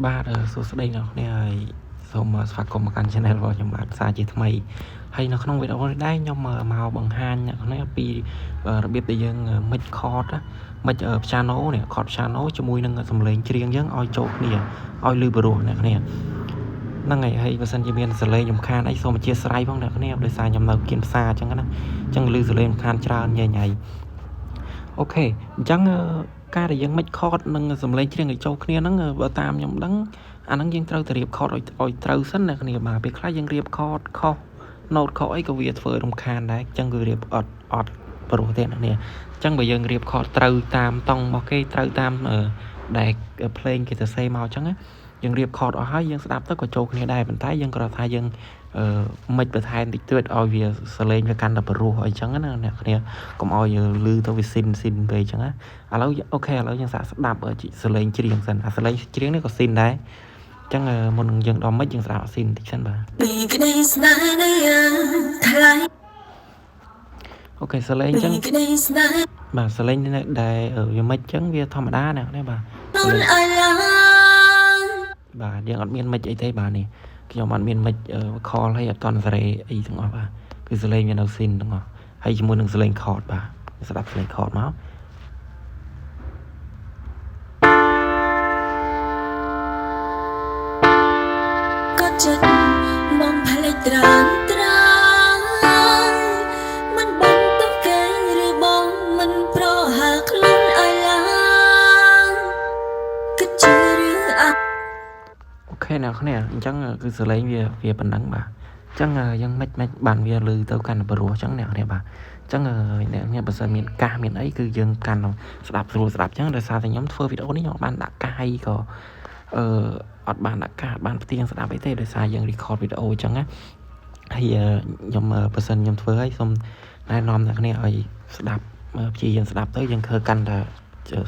បាទសួស្តីអ្នកនរហើយសូមស្វាគមន៍មកកាន់ Channel របស់ខ្ញុំបាទសាជាថ្មីហើយនៅក្នុងវីដេអូនេះដែរខ្ញុំមកបង្ហាញអ្នកនរពីរបៀបដែលយើង mix chord mix piano នេះ chord piano ជាមួយនឹងសំឡេងច្រៀងយើងឲ្យចូលគ្នាឲ្យឮព្រោះអ្នកនរហ្នឹងហើយហើយបើសិនជាមានសលេងរំខានអីសូមអធិស្ឋានផងអ្នកនរដោយសារខ្ញុំនៅគៀនផ្សារអញ្ចឹងណាអញ្ចឹងឮសលេងរំខានច្រើនញ៉ៃញ៉ៃOK អញ្ចឹងការដែលយើង mix chord និងសំឡេងច្រៀងឲ្យចូលគ្នាហ្នឹងបើតាមខ្ញុំដឹងអាហ្នឹងយើងត្រូវតែរៀប chord ឲ្យត្រូវសិនអ្នកគ្នាបាទពេលខ្លះយើងរៀប chord ខុស note ខុសអីក៏វាធ្វើរំខានដែរអញ្ចឹងគឺរៀបអត់អត់ព្រោះទេអ្នកគ្នាអញ្ចឹងបើយើងរៀប chord ត្រូវតាមតង់របស់គេត្រូវតាមដែលភ្លេងគេសរសេរមកអញ្ចឹងណាយើងរៀប chord អស់ហើយយើងស្ដាប់ទៅក៏ចូលគ្នាដែរប៉ុន្តែយើងគ្រាន់ថាយើងអឺមិនបន្ថែមតិចតួចឲ្យវាសលេងវាកាន់តែព្រោះអីចឹងណាអ្នកគ្នាកុំឲ្យលឺទៅវាស៊ីនស៊ីនពេកចឹងណាឥឡូវ OK ឥឡូវយើងសាកស្ដាប់សលេងច្រៀងសិនអាសលេងច្រៀងនេះក៏ស៊ីនដែរចឹងមុននឹងយើងដល់ mix យើងស្ដាប់អាស៊ីនតិចសិនបាទ ពីក្តីស្នេហ៍នេះថ្លៃ OK សលេងចឹង ពីក្តីស្នេហ៍ បាទសលេងនេះដែលវា mix ចឹងវាធម្មតាអ្នកនេះបាទ អូនឲ្យឡើង បាទយើងអត់មាន mix អីទេបាទនេះខ្ញុំអត់មាន mix vocal ហើយអត់តន់សេរីអីទាំងអស់បាទគឺសលេងវានៅស៊ីនទាំងអស់ហើយជាមួយនឹងសលេង chord បាទស្ដាប់សលេង chord មក ក៏ចិត្តមកផ្លេចត្រានត្រានមិនបានទុកគេឬបងមិនប្រហាខ្លួនឲ្យឡើងគិតជឿឬអត់ OK អ្នកគ្នាអញ្ចឹងគឺសលេងវាវាប៉ុណ្ណឹងបាទអញ្ចឹងយើងមិនមិនបានវាលឺទៅកាន់ព្រោះអញ្ចឹងអ្នកគ្នាបាទអញ្ចឹងអ្នកគ្នាបើសិនមានកាសមានអីគឺយើងកាន់ស្ដាប់ស្រួលស្ដាប់អញ្ចឹងដោយសារតែខ្ញុំធ្វើវីដេអូនេះខ្ញុំបានដាក់កាសអីក៏អឺអត់បានដាក់កាសអត់បានផ្ទៀងស្ដាប់អីទេដោយសារយើង record វីដេអូអញ្ចឹងណាហើយខ្ញុំបើសិនខ្ញុំធ្វើហើយសូមណែនាំអ្នកគ្នាឲ្យស្ដាប់ព្យាយាមស្ដាប់ទៅយើងធ្វើកាន់តែ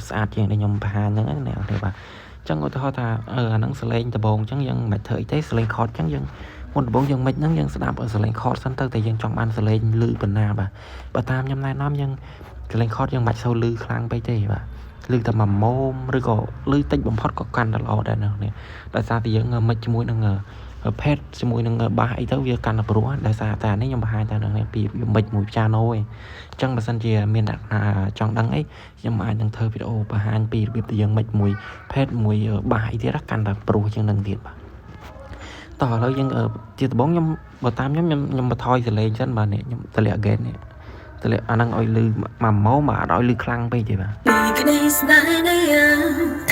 ស្អាតជាងដែលខ្ញុំបង្ហាញហ្នឹងណាអ្នកគ្នាបាទចឹងឧទាហរណ៍ថាអាហ្នឹងសលេងដំបងអញ្ចឹងយើងមិនបាច់ធ្វើអីទេសលេង chord អញ្ចឹងយើងមុនដំបងយើងមិនហ្នឹងយើងស្ដាប់សលេង chord សិនទៅតែយើងចង់បានសលេងលឺប៉ុណ្ណាបាទបើតាមខ្ញុំណែនាំយើងសលេង chord យើងមិនបាច់សូវលឺខ្លាំងពេកទេបាទលឺតែមួយម៉ោមឬក៏លឺតិចបំផុតក៏កាន់តែល្អដែរអ្នកនេះដោយសារតែយើង mix ជាមួយនឹង pad ជាមួយនឹង bass អីទៅវាកាន់តែព្រោះដោយសារតែនេះខ្ញុំបង្ហាញតែនឹងពីវា mix មួយ piano ឯងអញ្ចឹងបើសិនជាមានអ្នកណាចង់ដឹងអីខ្ញុំអាចនឹងធ្វើវីដេអូបង្ហាញពីរបៀបដែលយើង mix មួយ pad មួយ bass អីទៀតកាន់តែព្រោះជាងនឹងទៀតបាទតោះឥឡូវយើងជាដំបូងខ្ញុំបើតាមខ្ញុំខ្ញុំខ្ញុំបន្ថយសលេងសិនបាទនេះខ្ញុំតម្លាក់ gain នេះតម្លាក់អាហ្នឹងឲ្យលឺមួយម៉ោមបាទអត់ឲ្យលឺខ្លាំងពេកទេបាទ ពីក្តីស្នេហ៍នេះ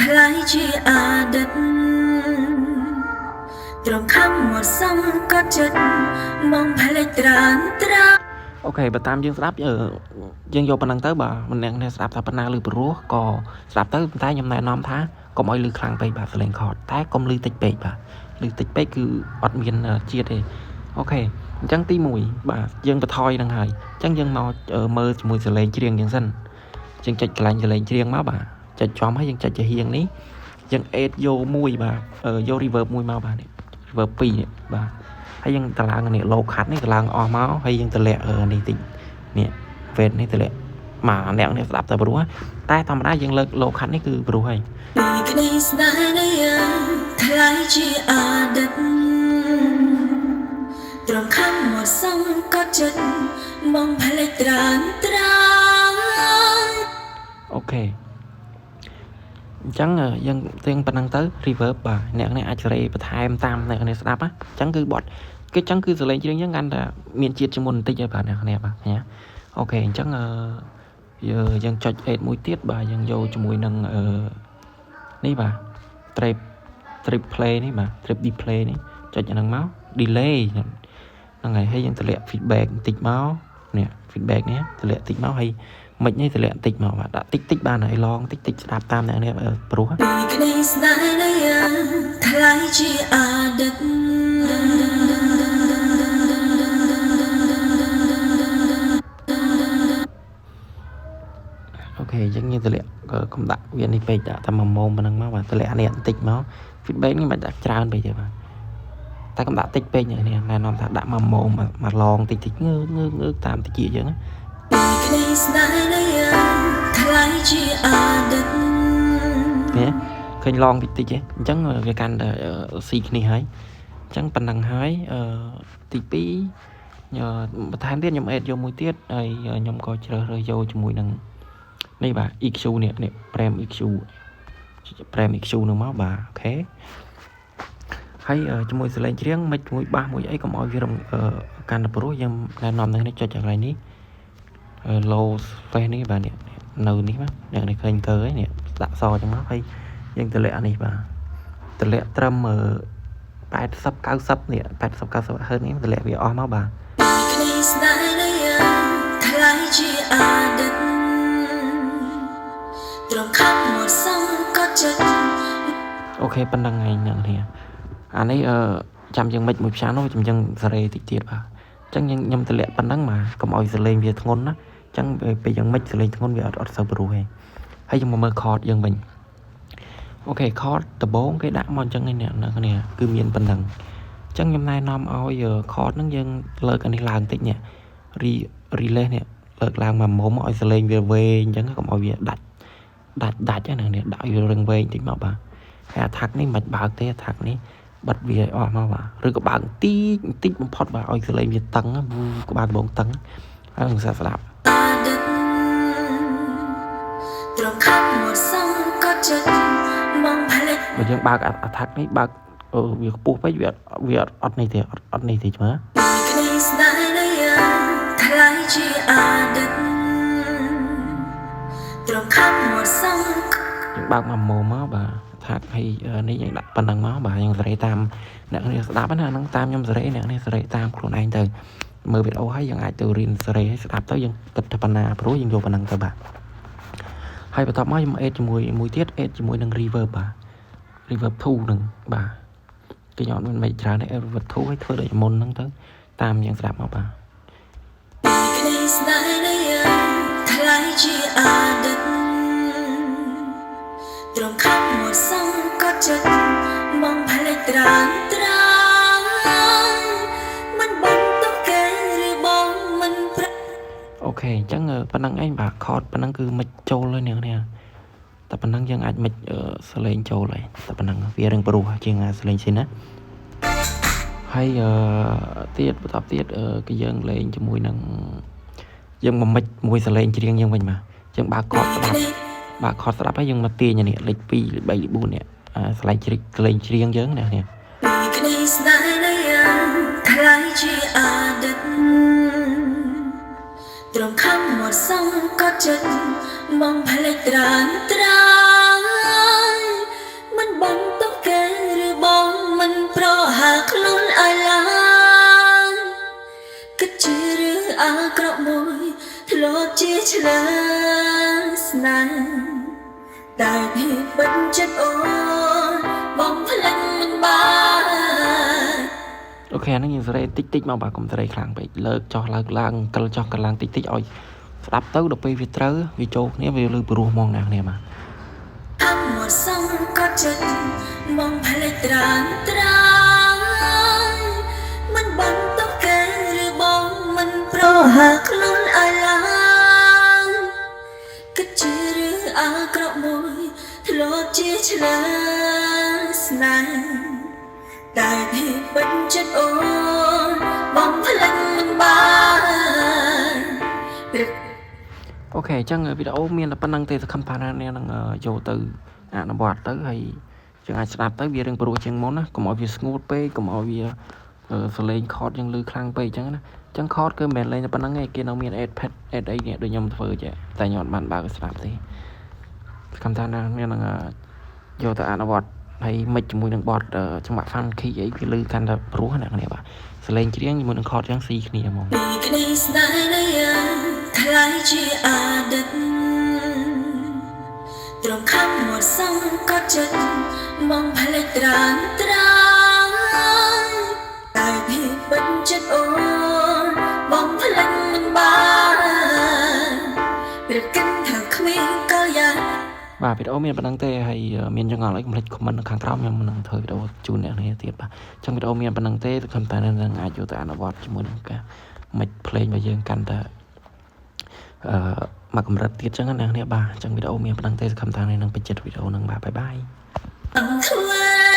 ថ្លៃជាអតីតត្រង់ខំមកសំក៏ចិត្តមកផ្លេចត្រានត្រា OK បើតាមយើងស្ដាប់យើងយកប៉ុណ្ណឹងទៅបាទម្នាក់នេះស្ដាប់ថាប៉ុណ្ណាលឺព្រោះក៏ស្ដាប់ទៅប៉ុន្តែខ្ញុំណែនាំថាកុំឲ្យលឺខ្លាំងពេកបាទសលេង chord តែកុំលឺតិចពេកបាទលឺតិចពេកគឺអត់មានជាតិទេ OK អញ្ចឹងទី1បាទយើងបន្ថយនឹងហើយអញ្ចឹងយើងមកមើលជាមួយសលេងច្រៀងយ៉ាងសិនយើងចុចកន្លែងសលេងច្រៀងមកបាទចុចចំហើយយើងចុចជាហៀងនេះយើងអេតយកមួយបាទយក reverb មួយមកបាទនេះ reverb 2នេះបាទហើយយើងតឡើងនេះ low cut នេះតឡើងអស់មកហើយយើងតម្លាក់នេះតិចនេះ wet នេះតម្លាក់មកអ្នកនេះស្ដាប់តែព្រោះតែធម្មតាយើងលើក low cut នេះគឺព្រោះហើយ ពីក្តីស្នេហ៍នេះថ្លៃជាអតីតត្រង់ខំមកសំក៏ចិត្តមកផ្លេចត្រានត្រាន OK អញ្ចឹងយើងទៀងប៉ុណ្ណឹងទៅ reverb បាទអ្នកនេះអាចសេរីបន្ថែមតាមអ្នកនេះស្ដាប់ណាអញ្ចឹងគឺបត់គឺអញ្ចឹងគឺសលេងច្រៀងយើងកាន់តែមានជាតិជាមុនបន្តិចហើយបាទអ្នកនេះបាទញ៉ា OK អញ្ចឹងយើងចុច add មួយទៀតបាទយើងយកជាមួយនឹងអឺនេះបាទ trip trip play នេះបាទ trip display នេះចុចអាហ្នឹងមក delay ហ្នឹងហើយហើយយើងតម្លាក់ feedback បន្តិចមកនេះ feedback នេះតម្លាក់តិចមកហើយមិននេះតម្លាក់តិចមកបាទដាក់តិចតិចបានហើយឡងតិចតិចស្ដាប់តាមអ្នកនេះព្រោះ ពីក្តីស្នេហ៍នេះថ្លៃជាអតីត OK អញ្ចឹងយើងតម្លាក់កុំដាក់វានេះពេកដាក់តែមួយម៉ោងប៉ុណ្ណឹងមកបាទតម្លាក់នេះបន្តិចមក feedback នេះមិនដាក់ច្រើនពេកទេបាទតែកុំដាក់តិចពេកនេះណែនាំថាដាក់មួយម៉ោងមួយឡងតិចតិចងើងើងើតាមតិចយើងណា ពីក្តីស្នេហ៍នេះថ្លៃជាអតីត នេះ ឃើញឡងតិចតិចទេអញ្ចឹងវាកាន់តែស៊ីគ្នាហើយអញ្ចឹងប៉ុណ្ណឹងហើយអឺទី2បន្ថែមទៀតខ្ញុំ add យកមួយទៀតហើយខ្ញុំក៏ជ្រើសរើសយកជាមួយនឹងនេះបាទ EQ នេះនេះ Prem EQ Prem EQ នឹងមកបាទ OK ហើយជាមួយសលេងច្រៀងមិនជាមួយ bass មួយអីកុំឲ្យវាកាន់តែព្រោះយើងណែនាំនឹងនេះចុចកន្លែងនេះ low space នេះបាទនេះនៅនេះបាទអ្នកនេះឃើញកើហើយនេះដាក់សចឹងមកហើយយើងតម្លាក់អានេះបាទតម្លាក់ត្រឹម80 90នេះ80 90ហឺនេះតម្លាក់វាអស់មកបាទ ក្តីស្នេហ៍នៃយើងក្លាយជាអតីតត្រង់ខាត់មកសងក៏ចិត្ត OK ប៉ុណ្្នឹងឯងអ្នកនេះអានេះអឺចាំយើងមិនមួយផ្សានោះចាំយើងសេរីតិចទៀតបាទអញ្ចឹងយើងខ្ញុំតម្លាក់ប៉ុណ្ណឹងបាទកុំឲ្យសលេងវាធ្ងន់ណាអញ្ចឹងពេលយើងមិនសលេងធ្ងន់វាអត់អត់សូវព្រោះទេហើយយើងមកមើល chord យើងវិញ OK chord ដំបូងគេដាក់មកអញ្ចឹងឯអ្នកនរគ្នាគឺមានប៉ុណ្ណឹងអញ្ចឹងខ្ញុំណែនាំឲ្យ chord ហ្នឹងយើងលើកអានេះឡើងតិចនេះ release នេះលើកឡើងមកមុំឲ្យសលេងវាវែងអញ្ចឹងកុំឲ្យវាដាច់ដាច់ដាច់ហ្នឹងនេះដាក់ឲ្យវារឹងវែងតិចមកបាទហើយ attack នេះមិនបើកទេ attack នេះបិទវាឲ្យអស់មកបាទឬក៏បើកតិចតិចបំផុតបាទឲ្យសលេងវាតឹងក្បាលដំបងតឹងហើយនឹងស្ដាប់ អតីតត្រង់ខាត់មកសងក៏ចិត្តមកផ្លេច បើយើងបើក attack នេះបើកវាខ្ពស់ពេកវាវាអត់នេះទេអត់អត់នេះទេមើល ក្តីស្នេហ៍នៃយើងក្លាយជាអតីតត្រង់ខាត់មកសង យើងបើកមកមុំមកបាទ attack ហើយនេះយើងដាក់ប៉ុណ្ណឹងមកបាទយើងសេរីតាមអ្នកនេះស្ដាប់ណាហ្នឹងតាមខ្ញុំសេរីអ្នកនេះសេរីតាមខ្លួនឯងទៅមើលវីដេអូហើយយើងអាចទៅរៀនសេរីហើយស្ដាប់ទៅយើងគិតថាប៉ុណ្ណាព្រោះយើងយកប៉ុណ្ណឹងទៅបាទហើយបន្ទាប់មកខ្ញុំ add ជាមួយមួយទៀត add ជាមួយនឹង reverb បាទ reverb 2ហ្នឹងបាទគេខ្ញុំអត់មានមិនច្រើនទេ reverb 2ឲ្យធ្វើដូចមុនហ្នឹងទៅតាមយើងស្ដាប់មកបាទ ក្តីស្នេហ៍នៃយើងក្លាយជាអតីតត្រង់ខាត់មកសងក៏ចិត្តមកផ្លេចត្រាងត្រាងមិនបន្ទោសគេឬបងមិនប្រ OK អញ្ចឹងប៉ុណ្ណឹងឯងបាទ chord ប៉ុណ្ណឹងគឺមិនចូលហើយអ្នកនេះតែប៉ុណ្ណឹងយើងអាចមិនសលេងចូលហើយតែប៉ុណ្ណឹងវារឹងព្រោះជាងសលេងស៊ីណាហើយអឺទៀតបន្តទៀតគឺយើងលេងជាមួយនឹងយើងមកមិនមួយសលេងច្រៀងយើងវិញបាទយើងបើក chord ស្ដាប់បើក chord ស្ដាប់ហើយយើងមកទាញនេះលេខ2លេខ3លេខ4នេះសលេងច្រៀងសលេងច្រៀងយើងណានេះ ក្តីស្នេហ៍នៃយើងក្លាយជាអតីតត្រង់ខំមកសងក៏ចិត្តមកផ្លេចត្រាងត្រាងមិនបន្ទោសគេឬបងមិនប្រហាខ្លួនឲ្យឡើងគិតជារឿងអាក្រក់មួយធ្លាប់ជាឆ្លើស្នេហ៍តែពីពិតចិត្តអូនបងផ្លេចមិនបាន OK អាហ្នឹងយើងសេរីតិចតិចមកបាទកុំសេរីខ្លាំងពេកលើកចុះឡើងឡើងកិលចុះកិលឡើងតិចតិចឲ្យស្ដាប់ទៅដល់ពេលវាត្រូវវាចូលគ្នាវាលឺព្រោះហ្មងអ្នកគ្នាបាទ ខំមកសងក៏ចិត្តមកផ្លេចត្រាងត្រាងមិនបន្ទោសគេឬបងមិនប្រហាខ្លួនឲ្យឡើងគិតជារឿងអាក្រក់មួយធ្លាប់ជាឆ្លើស្នេហ៍តែពីពិតចិត្តអូនបងផ្លេចមិនបានព្រឹក OK អញ្ចឹងវីដេអូមានតែប៉ុណ្្នឹងទេសង្ឃឹមថាអ្នកនឹងយកទៅអនុវត្តទៅហើយយើងអាចស្ដាប់ទៅវារឿងព្រោះជាងមុនណាកុំឲ្យវាស្ងួតពេកកុំឲ្យវាសលេង chord យើងលឺខ្លាំងពេកអញ្ចឹងណាអញ្ចឹង chord គឺមិនមែនលេងតែប៉ុណ្្នឹងទេគេនៅមាន add pad add អីនេះដូចខ្ញុំធ្វើចេះតែខ្ញុំអត់បានបើកស្ដាប់ទេសង្ឃឹមថាអ្នកនឹងយកទៅអនុវត្តហើយមិនជាមួយនឹងបទចង្វាក់ funky អីវាលឺកាន់តែព្រោះណាអ្នកនេះបាទសលេងច្រៀងជាមួយនឹង chord ចឹងស៊ីគ្នាហ្មង ពីក្តីស្នេហ៍នៃយើងក្លាយជាអតីតត្រង់ខំមកសងក៏ចិត្តមកផ្លេចត្រាងត្រាងតែពីពិតចិត្តអូនបងផ្លេចមិនបានព្រឹកកិនថាគ្មានកលយ៉ា បាទវីដេអូមានប៉ុណ្្នឹងទេហើយមានចង្អុលអីកុំភ្លេច comment នៅខាងក្រោមខ្ញុំនឹងធ្វើវីដេអូជូនអ្នកនាងទៀតបាទអញ្ចឹងវីដេអូមានប៉ុណ្្នឹងទេសង្ឃឹមថានឹងអាចយកទៅអនុវត្តជាមួយនឹងការមិនភ្លេងរបស់យើងកាន់តែអឺមកកម្រិតទៀតអញ្ចឹងណាអ្នកនាងបាទអញ្ចឹងវីដេអូមានប៉ុណ្្នឹងទេសង្ឃឹមថានឹងពេញចិត្តវីដេអូហ្នឹងបាទ bye bye. ធ្វើ